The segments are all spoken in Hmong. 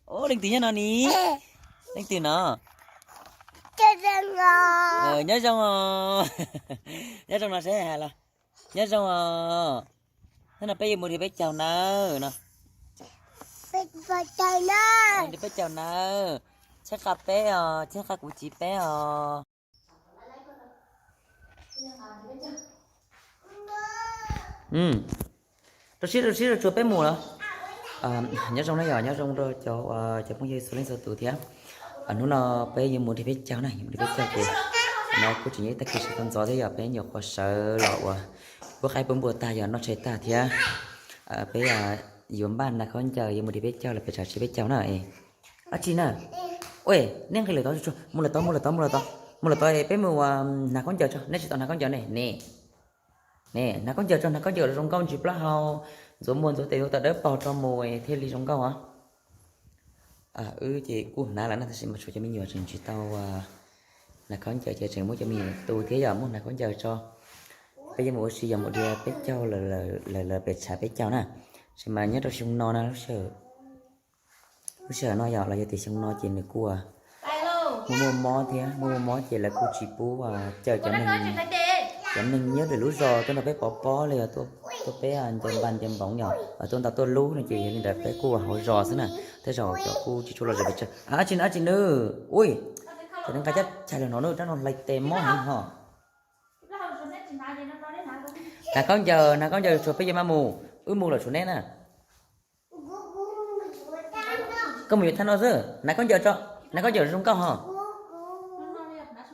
Ub, leej twg nyob no ni? Leej twg no? Nyob zoo os. Nyob zoo no seb hais los. Nyob zoo os. Hnub no peb yuav mus nrhiav peb caug nawb no. Nrhiav peb caug nawb. Txhawb qa peb os, txhawb qa kuv txiv peb os. Rau siab rau siab rau tsuag peb mus los. Nyob zoo na yom, nyob zoo rau cov, cov phooj ywg txhua leej txhua tus thiab. Hnub no peb yuav mus nrhiav peb caug na, yuav mus nrhiav peb caug ces no kuj tseem yog ib tag kis sawv ntxov ntxov thiab yom, peb nyuam qhuav sawv los uas kuj qaib peb npua tag yom, noj tshais tag thiab. Peb yuav npaj nas khaub ncaws yuav mus nrhiav peb caug los peb tsam tsis peb caug na. Ab tsi na. Ua, nej nqis lawm tod, mus lawm tod, mus lawm tod, mus lawm tod, mus lawm tod es peb mus ua hnav khaub ncaws tso, nej tsis tau hnav khaub ncaws ne, ne. Ne, hnav khaub ncaws tso, hnav khaub ncaws zoo nkauj ntsis plaub hau, ntxuav muag ntxuav tes ntxuav taw dawb paug rau mus thiaj li zoo nkauj os. Wb ces kuj hnav lawm na tab sis mas tshuav cov me nyuam tseem tsis tau hnav khaub ncaws ces tseem muab cov me nyuam tu thiab yom, muab hnav khaub ncaws tso. Peb yuav mus ua si yog mus nrhiav peb caug lawm, lawv pem tshav peb caug na. Tab sis mas nyob rau xyoo no na, lub sij hawm no yog los yog tias xyoo no ces nws kuj muaj muaj mob thiab, muaj muaj mob ces lawv kuj tsis pub caw cov neeg, cov neeg nyob lwm lub zos tuaj nrog peb pov pob los yog tuaj peb ncaws npas ncaws npoov yom, tuaj ntaus tuaj lub no ces yog li ntawd peb kuj ua hauv zos xwb na. Tej zaum cov kuj tsis tshua los zem pes tsawg. Ab tsi na, ab tsi na. Ui, cov neeg nqa cab chais los no na, rab no hlais tes mob heev ho. Hnav khaub ncaws, hnav khaub ncaws tsuag peb yuav maj mus, wb mus lawm tshuav neb na. Koj mus yuav thaj no xwb, hnav khaub ncaws tso, hnav khaub ncaws zoo nkauj ho.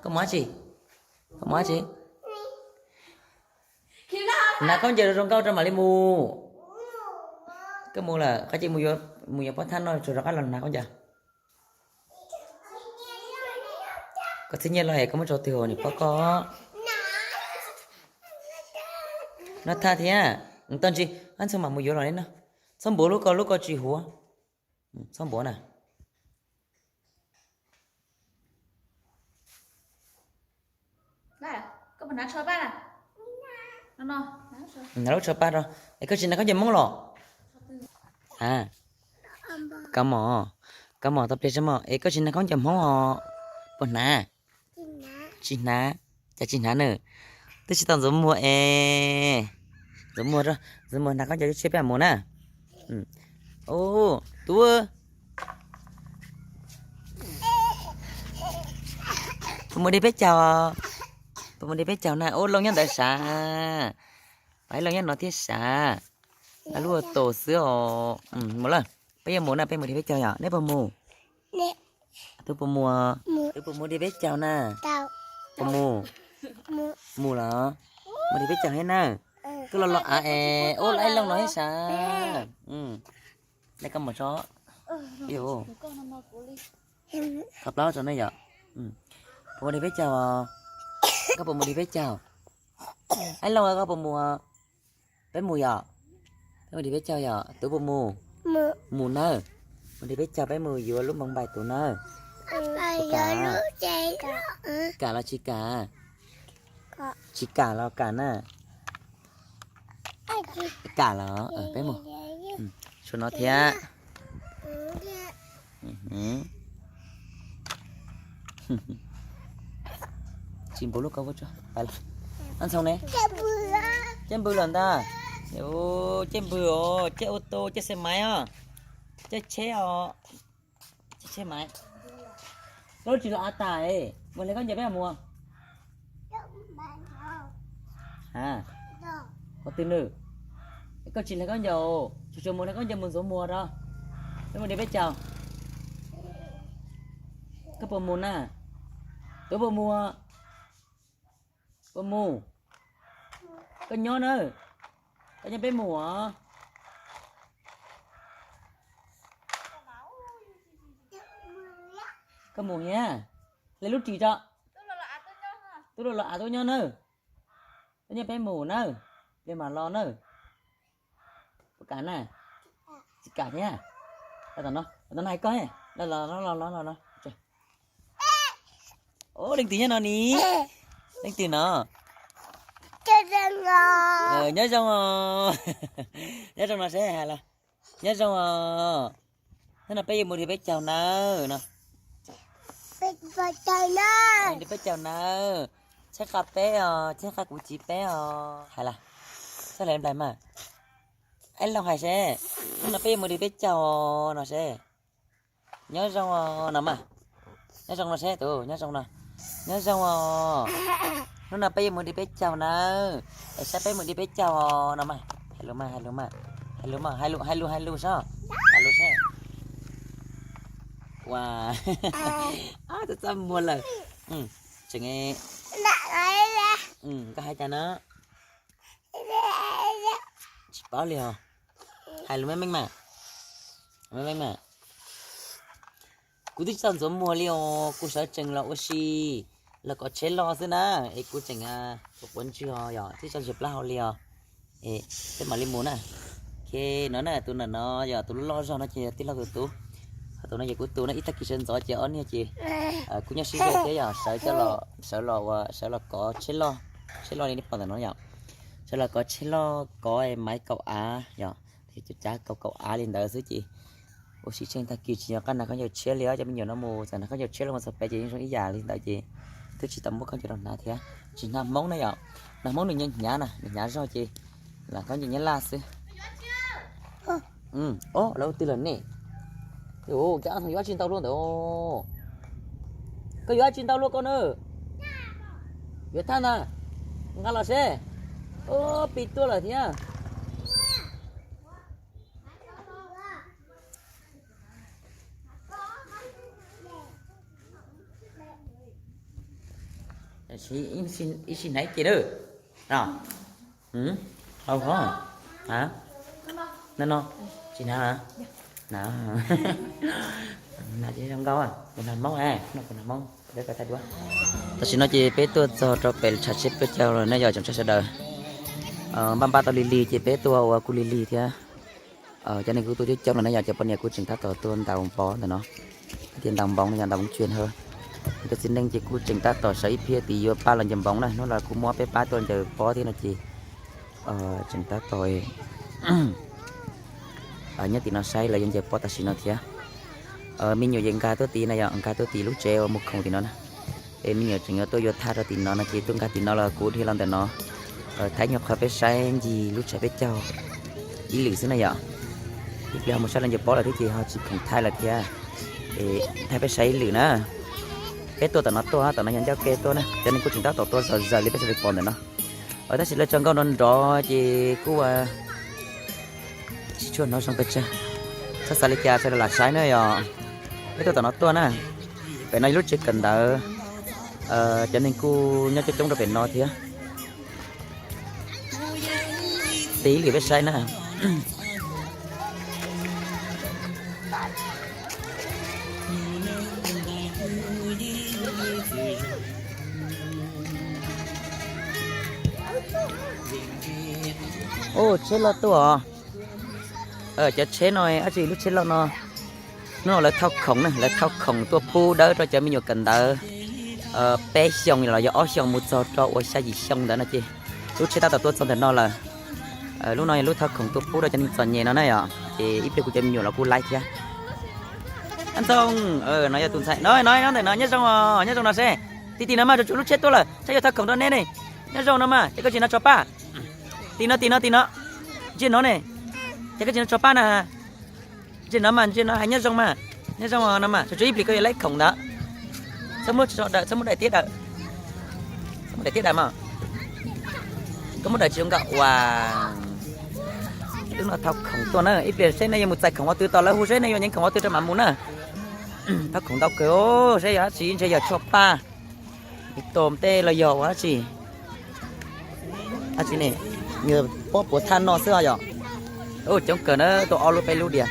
Koj mus dab tsi? Koj mus dab tsi? Hnav khaub ncaws zoo nkauj tso mam li mus. Koj mus lawm qhov ces mus yuav pob thaj no tsuag rov qab los hnav khaub ncaws. Koj txhiab nyiaj los es koj muab tso twg niam pab koj. Noj thaj thiab. Tau ntsis, ab ntxhoo mam mus yuav los li no. Txhob npuav lub ko, lub ko tsis huav. Txhob npuav na. Hnav lub tsho paj rau. Es koj tsis hnav khaub ncaws Hmoob los? A, kab mos, kab mos tau pliag tso mog. Es koj tsis hnav khaub ncaws Hmoob os? Puas hnav? Tsis hnav. Cas tsis hnav na? Twb tsis tau ntxuav muag es. Ntxuav muag, ntxuav muag hnav khaub ncaws tshiab peb mus na. Ub, tub, puas mus de peb caug? Puas mus de peb caug na? Ub, Looj nyob ntawd sav. Pab Looj nyob no thiab sav. Lub ua tos xwb os. Mus lawm, peb yuav mus na, peb mus de peb caug yom, neb puas mus? Tub puas mus? Tub puas mus de peb caug na? Puas mus? Mus los? Mus de peb caug thiab na. Koj los los av es, ub, Looj no thiab sav. Dai koj mus tso. Qhov plaub tso ne yom. Puas mus de peb caug? Koj puas mus de peb caug? Ab Looj, koj puas mus? Peb mus yom. Peb mus de peb caug yom. Tub puas mus? Mus nawb. Mus de peb caug peb mus yuav lub moos npais tus nawb. Kam los tsis kam? Tsis kam los kam na. Kam los peb mus. Tshuav no thiab. Tsis npuav lub ko, ab ntxhoo ne. Caij npws lawm ntag. Caij npws os, caij u tus, caij xe maiv os. Caij tsheb os. Caij tsheb maiv. Koj lub tsis los av tas, mus hle khaub ncaws peb mus. A, qhov twg nws? Koj tsis hle khaub ncaws, tsuas tsuas mus hle khaub ncaws mus ntxuav muag rau. Peb mus de peb caug. Koj puas mus na? Tub puas mus? Puas mus? Koj nyob na. Koj nyob peb mus os. Koj mus thiab. Hle lub ris tso. Tub los los av tub nyob na. Koj nyob peb mus na. Hle mam los na. Puas kam na? Tsis kam thiab. Los no, los no hais koj, los los los los los. Ub, leej twg nyob no ni? Leej twg no? Nyob zoo os. Nyob zoo no seb hais los. Nyob zoo os. Hnub no peb yuav mus dib peb caug nawb no. Dib peb caug nawb. Txhawb qa peb os, txhawb qa kuv txiv peb os. Hais las, txhawb qa nplais mas. Ib leeg hais seb, hnub no peb yuav mus dib peb caug no seb. Nyob zoo no mas. Nyob zoo no seb tus, nyob zoo no. Nyob zoo os. Hnub no peb yuav mus dib peb caug nawb. Es saib peb mus dib peb caug no mas. Hais lus mas, hais lus mas. Hais lus mas, hais lus, hais lus, hais lus seb. Hais lus seb. Ua, txaj txaj muag lawm. Tseem, koj hais cas no? Tsis paub li os. Hais lus meej meej mas. Meej meej mas. Kuv twb tsis tau ntxuav muag li os, kuv sawv tsees los ua si, los kov tsheb loj xwb na, es kuv tseem quav ntswg os, yog twb tsis tau ntsia plaub hau li os. Peb mam li mus na. Ces no na, tus ntawm no yog tus loj zog no ces yog tij laug tus tub, ho tus no yog kuv tus na, ib tag kis sawv ntxov ces ob niag ces kuj nyob sib ze thiab yog sawv coj los, sawv los ua, sawv los kov tsheb loj, tsheb loj li nej pom ntawm no yom. Sawv los kov tsheb loj, kov maiv kaum av yom, cov cav kaum kaum av li ntawd xwb ces ua si tsheej tag kis tsis nco qab nag khaub ncaws tshiab li os. Cov me nyuam no mus txawm nag khaub ncaws tshiab los mus txog pem ces yeej zoo ib yam li ntawd ces twb tsis tau muab khaub ncaws rau hnav thiab. Tsis hnav Hmoob na yom, hnav Hmoob nws nyob hnyav na, nws hnyav zog ces lam khaub ncaws nyab laj xwb. Ob, lawv ua twg lawm ne? Koj yuav dab tsi ntau luaj ntawd? Koj yuav dab tsi ntau luaj koj na? Yuav thaj na, nqa los seb. Pis tuaj lawm thiab. Ib sij hnav ib ce na. Hau hov. No, tsis hnav. Hnav ces zoo nkauj, kuv hnav Hmoob, no kuv hnav Hmoob. Tam sim no ces peb tuaj txog rau pem tshav tsheb peb caug lawm na yom tsoom tsab sawv daws. Npaj npaj tau lig lig ces peb tuaj ua kuj lig lig thiab. Cov neeg kuj tuaj coob coob lawm na yom, cov poj niam kuj tseem tab tom tuaj ntaus npov ntawm no. Tias ntaus npoov no yog ntaus npoov tsuas hawb. Cov txiv neej ces kuj tseem tab tom sawv ib phiab tid yuav pab los ncaws npoov na, hnub no kuj muab peb pab tuaj ncaws pob thiab no ces tseem tab tom nyob tim no saib lawv yuav ncaws pob tam sim no thiab. Me nyuam ces nkag tuaj tim no yom, nkag tuaj tim lub tsev uas mus khoom tim no na. Es me nyuam tseem yuav tuaj yuav thaj rau tim no no ces tuaj nkag tim no los kuv dhia los ntawm no. Thaib nyuag qhov peb saib ncig lub tshav peb caug ib lwm xwb na yom. Ib pliag ho mus saib lawv ncaws pob lawm thiab ces ho tsis khoom thaij lawm thiab. Es thaij peb saib ib lwm na. Peb tuaj tom no tuaj, tom no yog ncauj ke tuaj na, cov neeg kuj tseem tab tom tuaj zom zaws li peb sawv daws pom ntawm no. Tab sis lawv tso nkauj nrov nrov ces kuj tsis tshua hnov zoo pes tsawg. Txhob xav li cas, sawv daws lam saib na yom. Peb tuaj tom no tuaj na. Pem no yog lub tsev kawm ntawv, cov neeg kuj nyob coob coob rau pem no thiab. Tig ib lwm peb saib na. Ub, tsheb loj tuaj os. Cov tsheb no, dab tsi lub tsheb loj no. Hnub no lawv thauj khoom na, lawv thauj khoom tuaj pub dawb rau cov me nyuam kawm ntawv peb xyoos los yog ob xyoos mus txog rau ua xya yim xyoo ntawd no ces lub tsheb tab tom tuaj txog ntawm no lawm. Lub no yog lub thauj khoom tuaj pub rau cov neeg txom nyem no na yom, ces ib pliag kuv cov me nyuam los kuj laib thiab. Ab Ntxoog, no yog tus ntxhais no, no nyob ntawm no, nyob zoo, nyob zoo no seb. Tim tim no mas, tsuas lub tsheb tuaj lawm, saib yuav thauj khoom rau neb ne. Nyob zoo no mas, ces koj tsis hnov tso paj. Tim no, tim no, tim no. Ntsej no ne, ces koj tsis hnov tso paj na. Ntsej no mas, ntsej no hais nyob zoo mas. Nyob zoo no mas, tsuas tsuas ib pliag koj yuav laib khoom ntawd. Txhob muab tso daws, txhob muab daim tiab daws. Txhob muab daim tiab daws mas. Koj muab daim tsis zoo nkauj ua. Lub no thauj khoom tuaj na, ib pliag seb nej yuav mus txais khoom ua twg, tos lawv hu seb nej yuav nyeem khoom ua twg rau mam mus na. Thauj khoom ntau kawg, seb yog dab tsi, ntshe yog tso paj. Tom tej los yog ua dab tsi? Dab tsi ne? Nws pob puav thaj no xwb yom. Coob kawg na, tuaj ob lub peb lub diam.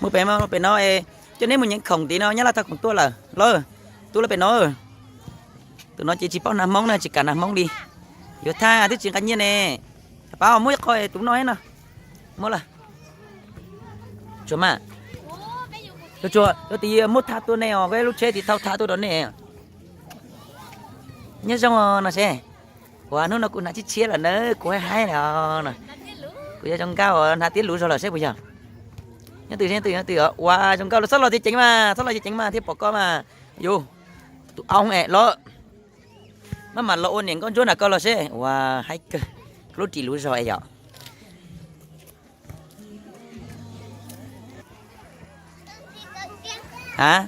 Mus pem, mus pem no es coj neb mus nyeem khoom tid no, Nyab Laj thauj khoom tuaj lawm lauj. Tub lawv pem no. Tus no ces tsis paub hnav Hmoob na, tsis kam hnav Hmoob li. Yuav thaj twb tsis nqa nyiaj ne. Pab muab ib qho tus no no. Muab lawm. Tsuag mas. Tsuag, yuav tias muab thaj tuaj ne os, koj lub tsheb tiv thauj thaj tuaj rau nej. Nyob zoo no seb. Ua hnub no kuv hnav tshiab tshiab lawm na, kuv haib haib lawm no. Kuv yuav zoo nkauj hnav tiab luv zog lawm seb puas yog. Nyob twj, nyob twj, nyob twj, ua zoo nkauj los txhob los ceev ceev mas, txhob los ceev ceev mas thiaj pom koj mas. Yus, tus aub es los. Maj mam los ua niam nkauj ntsuab nram koj los seb, ua haib kawg, lub ris luv zog es yom. A,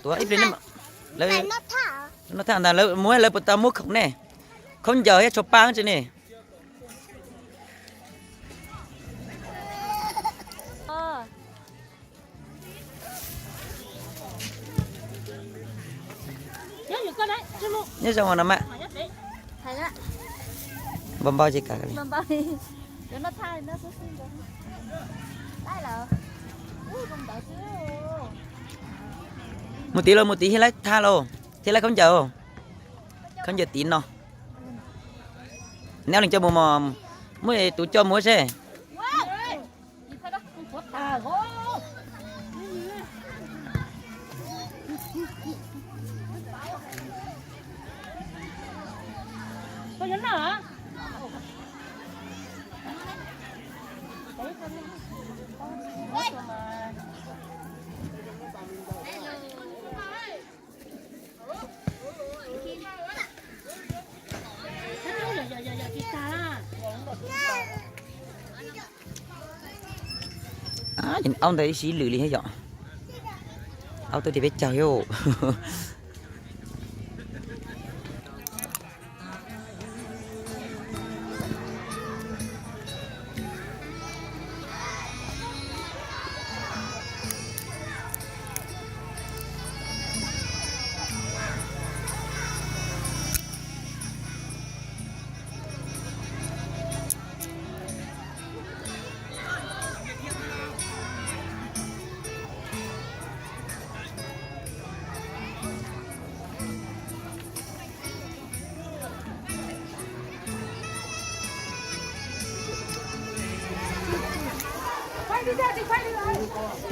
tuav ib pliag, lawv noj thaj ntag, lawv muab, lawv puas tau muab khoom ne, khaub ncaws thiab tsho paj tsi ne. Nyob zoo no mas. Npau npau ces kav li. Mus tid lauj, mus tid thiaj laib thaj lauj, thiaj laib khaub ncaws, khaub ncaws tiv no. Neb leej coj mus mos, muab tus coj mus seb. Aub ntawd ib sib lwm li thiab yom. Aub tuaj tias peb caug thiab.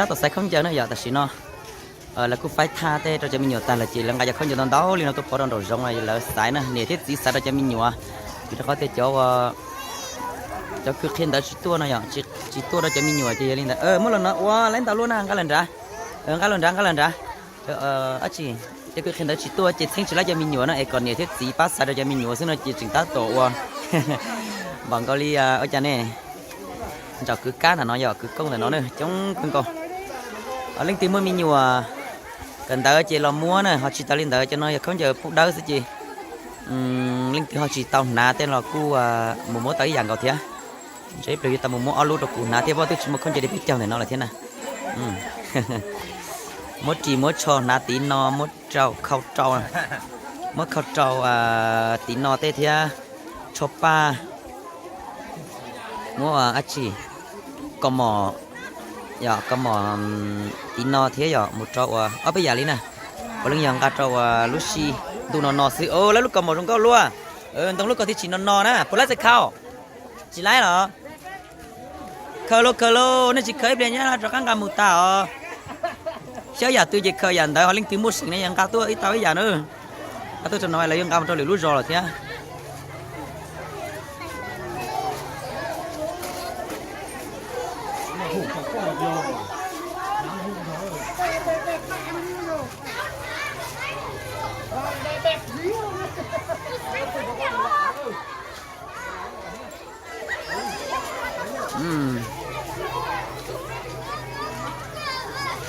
Tab tom xaiv khaub ncaws na yom, tam sim no lawv kuj faib thaj tej rau cov me nyuam tag lawm ces lawv nqa cov khaub ncaws ntau ntau li no tuaj pov rau nraum zoov no lawv xaiv na, niam thiab txiv xaiv rau cov me nyuam. Vim rau qhov tias cov, cov kws qhia ntawv tsis tuaj no yom, tsis tuaj rau cov me nyuam ces yog li ntawd muab los no ua laib ntau luaj na, nqa lawm nrad, nqa lawm nrad, nqa lawm nrad. Ab tsi, cov kws qhia ntawv tsis tuaj ces txheeb tsis laib cov me nyuam no es kom niam thiab txiv pab xaiv rau cov me nyuam xwb no ces tseem tab tom ua npaum nkaus li ua cas ne, ntsaum kwv kab ntawm no yog kwv kooj ntawm no na coob kawg nkaus. Leej twg muaj me nyuam kawm ntawv ces los muab na, ho tsis tas li ntawd cov no yog khaub ncaws pub dawb xwb ces leej twg ho tsis tau hnav tej los kuj mus muab tau ib yam nkaus thiab. Ntshe ib pliag yuav tau mus muab ob lub rau kuv hnav thiab, voj twb tsis muaj khaub ncaws li peb caug ntawm no lawm thiab na. Muab ris muab tsho hnav tiv no, muab rau khau rau, muab khau rau tiv no tej thiab, tsho paj, muab ab tsi, kaus mom, kaus mom tiv no thiab yog mus rau ua ob peb yam li na. Puav leej yog nqa rau ua lub sij ntuj no no xwb. Lawv lub kaus mom zoo nkauj luaj, ntoo lub kaus thiaj tsis no no na. Puas laib txais khau? Tsis laib los? Khaws lauj, khaws lauj, nej tsis khaws ib pliag nyab rov qab nqa mus tas os. Xyov yam twg ces khaws yam ntawd, ho leej twg muaj seem ne yog nqa tuaj ib tau ib yam na. Nqa tuaj tso no lawv yuav nqa mus rau lwm lub zos lawm thiab.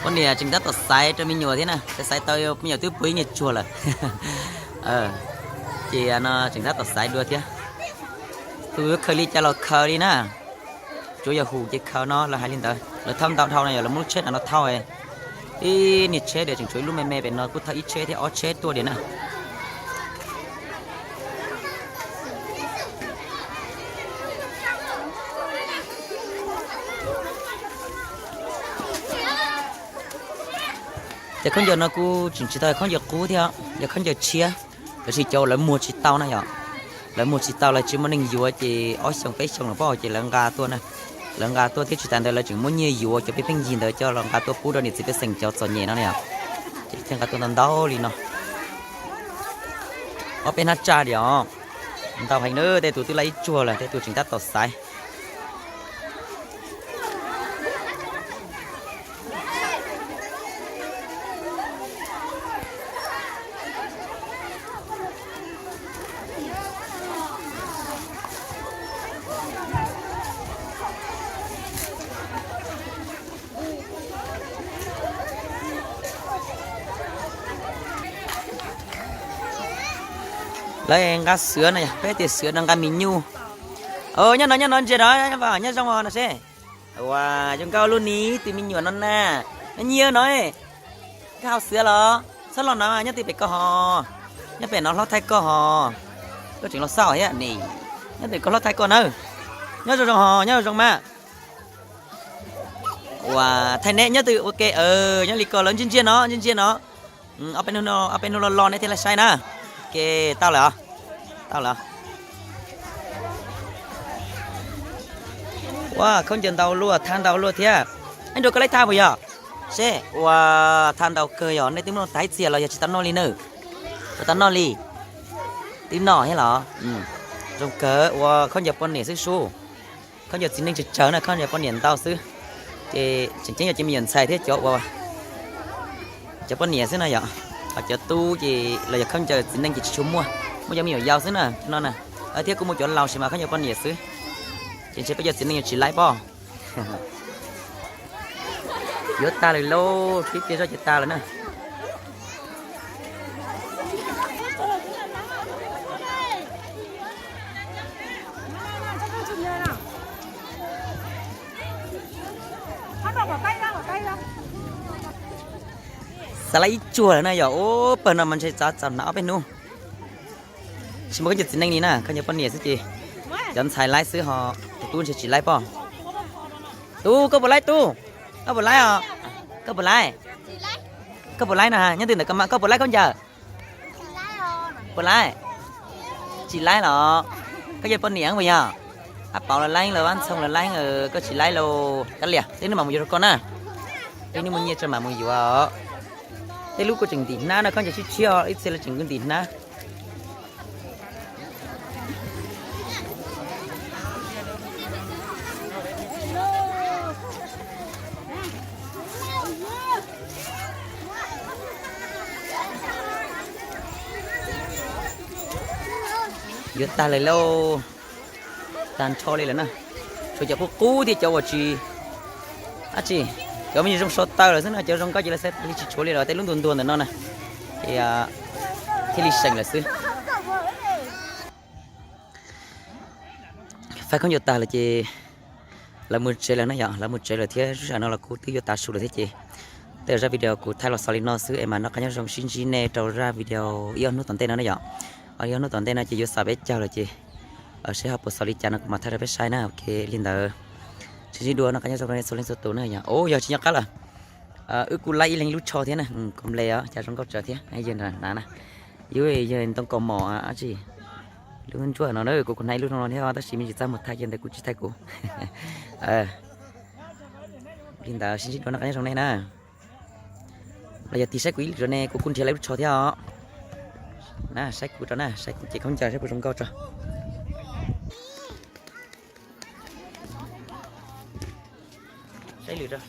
Poj niam tseem tab tom xaiv rau me nyuam thiab na, xaiv xaiv tau me nyuam twb puag ib nyuag tsuag lawm. Ces no tseem tab tom xaiv dua thiab. Tus yuav khaws li cas los khaws li na. Tsuav yog hum ces khaws no, lawv hais li ntawd. Lawv thauj ntau dhau no yog lawv muab lub tsheb no thauj. Ib niag tsheb diam tseem tshuav ib lub me me pem no kuj thauj ib tsheb thiab ob tsheb tuaj diam na. Ces khaub ncaws no kuj tseem tsis tau khaub ncaws qub thiab, yog khaub ncaws tshiab. Tab sis cov lawv muag tsis tau na yom, lawv muag tsis tau, lawv tsis muaj neeg yuav ces ob xyoos peb xyoos los poj ces lawv nqa tuaj na. Lawv nqa tuaj thiab tsis tas ntawd lawv tseem muab nyiaj yuav cov pheej yig ntawd coj los nqa tuaj pub rau niam txiv pej xeem cov txom nyem no na yom. Ces thiaj nqa tuaj ntau ntau li no. Ob peb hnab tsaj li os. Ntau heev na, tej tus twb laj ib tsuag lawm, tej tus tseem tab tom xaiv. Lawv nqa xiav no yog peb tias xiav no nqa mis nyuj. Nyob no nyob no ntsia no, nyob zoo no seb. Ua zoo nkauj lub ni tus me nyuam no na. Nyob nyiab no, koj haus xiav los? Txhob los no, nyob twg pem koj ho? Nyob pem no hlob thaij koj ho. Koj tseem los xauj thiab ni. Nyob twg koj hlob thaij koj na. Nyob zoo zoo ho, nyob zoo zoo mas. Ua thaij neb nyob twg ua ke, nyob li ko lawv ntsia ntsia no, ntsia ntsia no. Ob peb hnub los los neb thiaj li saib na. Ke tau lawm os. Tau lawm. Ua khaub ncaws ntau luaj, thaj ntau luaj thiab. Ib nrug koj laib thaj puas yog? Seb, ua thaj ntau kawg yog nej twb muab noj tag ib txhia los yog tsis tau noj li na? Tsis tau noj li. Twb noj thiab los? Zoo kawg, ua khaub ncaws poj niam xwb sub. Khaub ncaws txiv neej tsawg tsawg na, khaub ncaws poj niam ntau xwb. Ces tseem ceeb yog cov me nyuam ntxhais thiab cov ua cov poj niam xwb na yom. Ho cov tub ces los yog khaub ncaws txiv neej ces tsis tshua muaj, muaj cov me nyuam yaus xwb na no na. Thiab kuj muaj cov laus sis mas khaub ncaws poj niam xwb. Ces ntshe peb cov txiv neej yuav tsis laib pob. Yuav tag lawm lauj, sib cia zoj ces tag lawm na. Xav laib ib tsuag lawm na yom, ub pawg no mas ntshe txav txaus hnav ob peb hnub. Tsis muaj khaub ncaws txiv neej li na, khaub ncaws poj niam xwb ces cov ntxhais laib xwb ho tus tub ntshe tsis laib pob. Tub, koj puas laib tub? Koj puas laib os? Koj puas laib? Koj puas laib no, nyob twg ntawm koj mas koj puas laib khaub ncaws? Puas laib? Tsis laib los? Koj yog poj niam puas yog? Ab pauv los laib, los vaj ntxhoo los laib, koj tsis laib los kav liam, tej hnub mam mus yuav rau koj na. Tej hnub muaj nyiaj tso mam mus yuav. Tej lub kuj tseem ntim hnab no, khaub ncaws tshiab tshiab, ib txhia los tseem ntim hnab. Yuav tag lawm lauj, tag nrho li lawm na. Tshuav cov qub qub thiab cov uas tsis, ab tsi, cov me nyuam zoo so taw lawm xwb no, cov zoo nkauj ces lawv xav li tsis tshuav li los tej lub ntuag ntuag ntawm no na, thiaj li seem lawm xwb. Faib khaub ncaws tag lawm ces lawv mus tsev lawm na yom, lawv mus tsev lawm thiab lub sij hawm no los kuv twb yuav tav su lawm thiab ces tej zaj video kuv thaij los xaus li no xwb es mam noj qab nyob zoo sib ntsib nej rau zaj video ib ob hnub tom ntej no na yom. Ib ob hnub tom ntej no ces yuav xaus peb caug lawm ces seb ho puas xaus li cas no kuv mam thaij rau peb saib na. Ok, li ntawd sib ntsib dua, noj qab nyob zoo rau nej txhua leej txhua tus na yom. Ub, yog tsis nyob qab lawm, wb kuj laib ib leeg lub tsho thiab na, kuv nple os, cas zoo nkauj tsawv thiab. Yawg na, yawg ntoo kaus mom ab tsi, lub ntsuab no na, kuv kuj hnav ib lub no thiab tab sis me ntsis txaj muag thaij ces ntawd kuv tsis thaij kuv. Li ntawd sib ntsib dua, noj qab nyob zoo nej na. Los yog tig saib kuv ib lwm rau ne, kuv kuj nrhiav laib lub tsho thiab os. Na saib kuv tso na, saib kuv cev khaub ncaws saib puas zoo nkauj tso. Saib lwm rau.